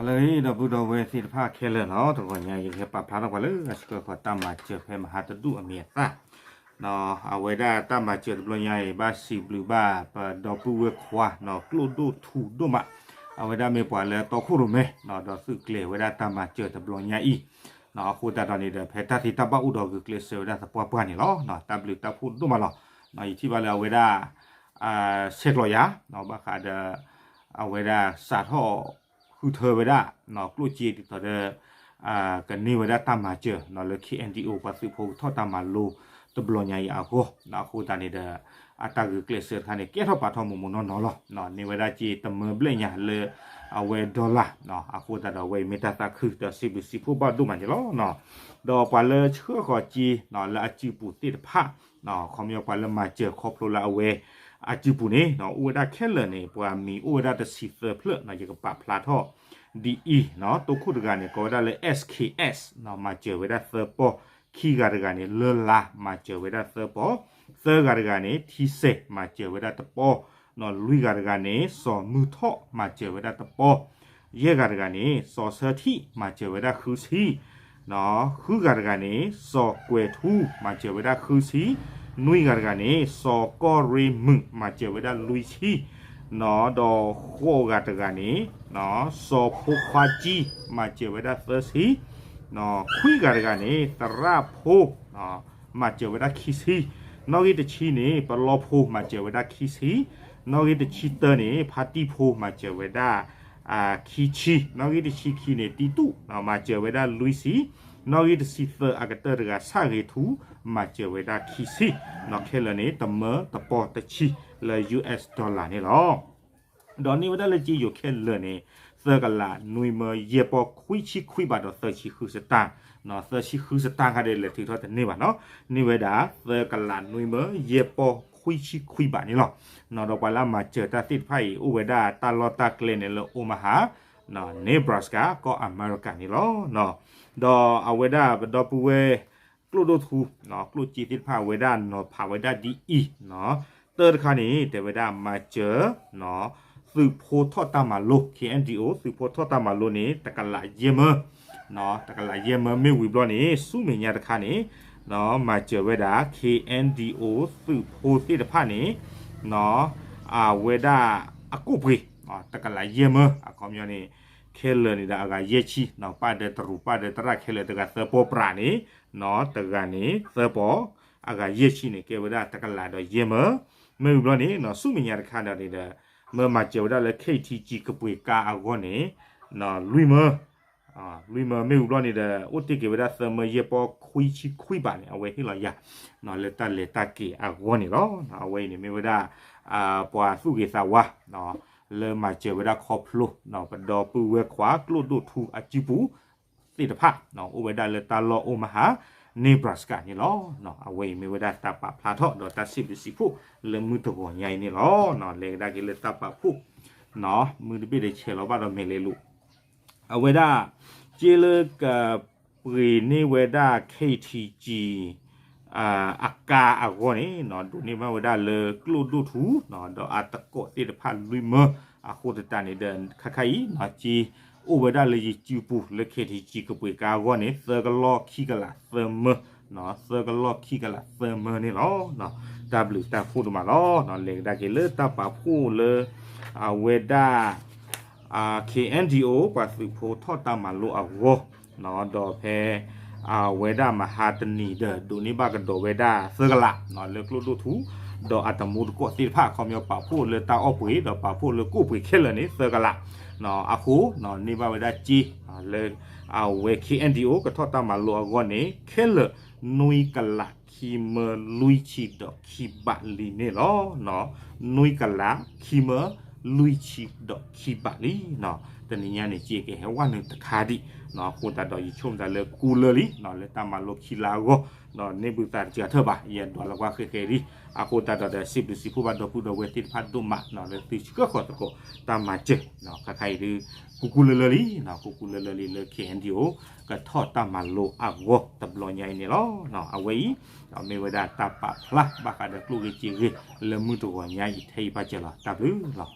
လၢဒီပုၢ်ဒီဝဲၢ်သ့ၣ်တဖၣ်ခဲလၢာ်နီၤ, တဂီၤညါအံၤ ယကဟဲပာ်ဖျါထီၣ်ပှၤလၢအဆှၢဃီၤတၢ်မၤစၢၤဖဲမဟါတဒူၣ်အမံၤအသၣ်, အဝဲဒၣ်တၢ်မၤစၢၤတဘျီညါအံၤ ဘၣ်စံးဘျုးဘၣ်ပဒီပုၢ်ဝဲၢ်ခွါ ကျိၣ်ဒိၣ်ထူဒိၣ်မး, အဝဲဒၣ်မ့ၢ်ပှၤလၢတီခိၣ်ရိၣ်မဲ ဒီးသုးကျဲၤဝဲဒၣ်တၢ်မၤစၢၤတဘျီညါအံၤ, အဃိသတးဒီးန့ၣ်ဒီး ဖဲတၢ်သ့တၢ်ဘၣ်အိၣ်ဒီးဂုာ်ကျဲးစၢးဝဲဒၣ်သပှၢ်ပှၢ်န့ၣ်လီၤ. တၢ်ဘျုးတၢ်ဖှိၣ်ဒိၣ်မးလီၤ. ယထံၣ်ဘၣ်လၢအဝဲဒၣ် ဆဲးကျိးယၤ ဘၣ်ဃးဒီး အဝဲဒၣ်စးထီၣ်ဃုထၢဝဲဒၣ် ကျိၣ်စ့ဒ်သိးဒီး ကန့ၢ်ဝဲဒၣ်တၢ်မၤစၢၤလၢ KNDO ပှၤသုးဖိကထီၣ်တၢ်မၤလိတဘျီညါအံၤအဂီၢ်, အဃိသတးန့ၣ်ဒီး အတၢ်ဂုာ်ကျဲးစၢးတခါန့ၣ် ကဲထီၣ်ပာ်ထီၣ်မူးမူးနီၢ်နီၢ်လီၤ. န့ၢ်ဝဲဒၣ်စ့တမၢဘျဲၣ်ညါလၢအဝဲ dollar, အဃိသတးဒီးအဝဲအံၤမ့ၢ်တၢ်သးခုဒီးစံးဘျုးစံးဖှိၣ်ဘၣ်ဒိၣ်မးန့ၣ်လီၤ. ဒီးပှၤလၢဆှၢဃီၤစ့လၢအစုပူၤသ့ၣ်တဖၣ် ခီပညီပှၤလၢမၤစၢၤခီဖျိလၢအဝဲအစုပူၤန့ၣ် အိၣ်ဝဲဒၣ်ခဲလၢာ်န့ၣ် ပှၤမံၤအိၣ်ဝဲဒၣ်တဆံသၢဖျၢၣ်, ယကပာ်ဖျါထီၣ်ဒ်အံၤ, တိခိၣ်တဂၤန့ၣ် ကိးဝဲဒၣ်လၢ S K S, မၤစၢၤဝဲဒၣ်သၢပီၢ်, ခံဂၤတဂၤန့ၣ် လၢလါ မၤစၢၤဝဲဒၣ်သၢပီၢ်, သၢဂၤတဂၤန့ၣ် ထံစဲး မၤစၢၤဝဲဒၣ်တပီၢ်, လွံၢ်ဂၤတဂၤန့ၣ် စီၤမုၢ်ထီၣ် မၤစၢၤဝဲဒၣ်တပီၢ်, ယဲၢ်ဂၤတဂၤန့ၣ် စီၤဆၢထံၣ် မၤစၢၤဝဲဒၣ်ဃုဆံ ဃုဂၤတဂၤန့ၣ် စီၤကွဲၤထူ မၤစၢၤဝဲဒၣ်ဃုဆံ, နွံဂၤတဂၤန့ၣ် စီၤကီၢ်ရ့မုာ် မၤစၢၤဝဲဒၣ်လွံၢ်ဆံ, ဒီးဃိးဂၤတဂၤန့ၣ် စီၤဖိခွါကံ မၤစၢၤဝဲဒၣ်သၢဆံ, ခွံဂၤတဂၤန့ၣ် သရၣ်ဖိ မၤစၢၤဝဲဒၣ်ခံဆံ, နီၣ်ဂံၢ်တဆံန့ၣ် ပလီဖိ မၤစၢၤဝဲဒၣ်ခံဆံ, နီၣ်ဂံၢ်တဆံတၢန့ၣ် ဖါတံၢ်ဖိ မၤစၢၤဝဲဒၣ် ခံဆံ, နီၣ်ဂံၢ်တဆံခံန့ၣ် တံတူၣ် မၤစၢၤဝဲဒၣ်လွံၢ်ဆံ, နီၣ်ဂံၢ်တဆံသၢအကတၢၢ်တဂၤ ဆၣ်ဂ့ၤထူ မၤစၢၤဝဲဒၣ်ခံဆံ, ခဲလၢာ်န့ၣ် တမၢတပီၢ်တဆံလၢ US dollar န့ၣ်လီၤ. ဒီးန့ၢ်ဝဲဒၣ်လၢစ့ယိၤခဲလၢာ်န့ၣ် သၢကလးနွံမၢ ယဲၢ်ပီၢ်ခွံဆံခွံဘးဒီးသၢဆံဃုစတၢ်, သၢဆံဃုစတၢ်ခါဒီးလဲၤထုးထီၣ်တန့ၢ်ဘၣ်နီၤ, န့ၢ်ဝဲဒၣ်သၢကလးနွံမၢ ယဲၢ်ပီၢ်ခွံဆံခွံဘးန့ၣ်လီၤ. ဒီးပှၤလၢအမၤစၢၤတၢ်သ့ၣ်တဖၣ်အံၤ အိၣ်ဝဲဒၣ်တၢ်လီၢ်တၢ်ကျဲန့ၣ်လၢ Omaha, Nebraska ကီၢ်အမဲရကၤန့ၣ်လီၤ. ဒီးအဝဲဒၣ်ပဒီပုၢ်ဝဲၢ် ကျိၣ်ဒိၣ်ထူ ကျိၣ်စ့သ့ၣ်တဖၣ် အဝဲဒၣ်နီၤဖးဝဲဒၣ်ဒ်အံၤ, တၢ်တခါန့ၣ် တဲဝဲဒၣ်မၤစၢၤ သုးဖိထီၣ်တၢ်မၤလိ KNDO သုးဖိထီၣ်တၢ်မၤလိန့ၣ် တကလးယဲၢ်မၢ, တကလးယဲၢ်မၢမ့ၢ်ဝံၤဘျီန့ၣ် ဆူမဲာ်ညါတခါန့ၣ် မၤစၢၤဝဲဒၣ် KNDO သုးဖိသ့ၣ်တဖၣ်န့ၣ် အဝဲဒၣ်အကိၣ်ပှ့ၤ တကလးယဲၢ်မၢ အခီပညီန့ၣ် ခဲလၢာ်န့ၣ်ဒီးအဂၤယဲၢ်ဆံ, ပၢ်ဒီးတရူး ပၢ်ဒီးသရၣ်ခဲလၢာ်တဂၤသၢပီၢ်ပြးန့ၣ် တဂၤန့ၣ်သၢပီၢ်, အဂၤယဲၢ်ဆံန့ၣ် ကဲဝဲဒၣ်တကလးဒီးယဲၢ်မၢ, မ့ၢ်ဝံၤဘျီန့ၣ် ဆူမဲာ်ညါတခါဒီးန့ၣ်ဒီး မၢမၤစၢၤဝဲဒၣ်လၢ KTG ကပှ့ၤကါအဂီၢ်န့ၣ် လွံၢ်မၢ လွံၢ်မၢမ့ၢ်ဝံၤဘျီန့ၣ်ဒီး အိၣ်တ့ၢ်က့ၤဝဲဒၣ်သၢမၢယဲၢ်ပီၢ်ခွံဆံခွံဘးန့ၣ် အဝဲဟ့ၣ်လီၤယၤ လၢတၢ်လဲၤတၢ်က့ၤအဂီၢ်န့ၣ်လီၤ. အဝဲအံၤန့ၣ်မ့ၢ်ဝဲဒၣ် ပှၤသူၣ်ဂ့ၤသးဝါ လၢမၤစၢၤဝဲဒၣ်ခီဖျိ ပဒီပုၢ်ဝဲၢ်ခွါကျိၣ်ဒိၣ်ထူအစုပူၤသ့ၣ်တဖၣ် အိၣ်ဝဲဒၣ်လၢတၢ်လီၢ် Omaha, Nebraska န့ၣ်လီၤ. အဝဲအံၤမ့ၢ်ဝဲဒၣ်တၢ်ပာ်ဖျါထီၣ်ဒီးတၢ်စံးဘျုးစံးဖှိၣ်လၢမုၢ်တဂီၤညါအံၤန့ၣ်လီၤ. လဲၤကဒါက့ၤလၢတၢ်ပာ်ဖှိၣ် မုၢ်တဘ့ၣ်ဒီးဆဲးလီၤဘၣ်ဒီးမဲာ်လဲၤလိာ် အဝဲဒၣ် စ့လၢကပှ့ၤန့ၢ်ဝဲဒၣ် KTG အကါအဂီၢ်န့ၣ် ဒိးန့ၢ်ဘၣ်ဝဲဒၣ်လၢကျိၣ်ဒိၣ်ထူ ဒီးအသကိးသ့ၣ်တဖၣ်လွံၢ်မၢ အဃိသတးန့ၣ်ဒီး ခါခါအံၤ စ့အိၣ်ဝဲဒၣ်လၢယစုပူၤလၢ KTG ကပှ့ၤကါအဂီၢ်န့ၣ် သၢကလီၢ်ခံကလးသၢမၢ သၢကလီၢ်ခံကလးသၢမၢန့ၣ်လီၤ. တၢ်ဘျုးတၢ်ဖှိၣ်ဒိၣ်မးလီၤ. လဲၤကဒါက့ၤလၢတၢ်ပာ်ဖှိၣ်လၢ အဝဲဒၣ် KNDO ပှၤသုးဖိထီၣ်တၢ်မၤလိအဂီၢ် ဒီးဖဲ အဝဲဒၣ်မဟါတနံၤဒီး ဒိးန့ၢ်ဘၣ်ကဒီးဝဲဒၣ်သၢကလး လၢကျိၣ်ဒိၣ်ထူ ဒီးအတမူတကိးသ့ၣ်တဖၣ် အခီပညီပာ်ဖှိၣ်လၢတၢ်အီၣ်ပှ့ၤ ဒီးပာ်ဖှိၣ်လၢကိၣ်ပှ့ၤခဲလၢာ်န့ၣ် သၢကလး အဃိ န့ၢ်ဘၣ်ဝဲဒၣ်စ့ လၢအဝဲ KNDO ကထီၣ်တၢ်မၤလိအဂီၢ်န့ၣ် ခဲလၢာ် နွံကလးခံမၢလွံၢ်ဆံဒီးခံဘးလံန့ၣ်လီၤ. နွံကလးခံမၢလွံၢ်ဆံဒီးခံဘးလံနီၤ. တနံၤညါန့ၣ် ကကဟဲဝဲနုာ်တခါဒံး, အဃိသတးဒီး ယဆိကမိၣ်သးလၢကူလၢာ်လံ လၢတၢ်မၤလိခံလါအဂီၢ်, ဒီးန့ၢ်ဘုသးတစှၤထၢၣ်ဘၣ် ယဒွးလၢကွၢ်ဃဲဃဲလံ. အဃိသတးဒီး စံးဘျုးစံးဖှိၣ်ဘၣ်ဒီပုၢ်ဒီဝဲၢ်သ့ၣ်တဖၣ်ဒိၣ်မး လၢသုဆှၢဃီၤသကိးတၢ်မၤစၢၤ, ခါခါအံၤဒုး ကူကူလၢာ်လၢာ်လံ, ကူကူလၢာ်လၢာ်လံလၢ K N D O ကထီၣ်တၢ်မၤလိအဂီၢ်တဘျီညါအံၤန့ၣ်လီၤ. အဝဲအံၤ မ့ၢ်ဝဲဒၣ်တၢ်ပာ်ဖျါဘၣ်ဃးဒီးကျိၣ်ဂ့ၢ်စ့ဂ့ၢ်လၢမုၢ်တဂီၤညါအံၤ ထဲအံၤပာ်စၢၤလီၤ. တၢ်ဘျုးလီၤ.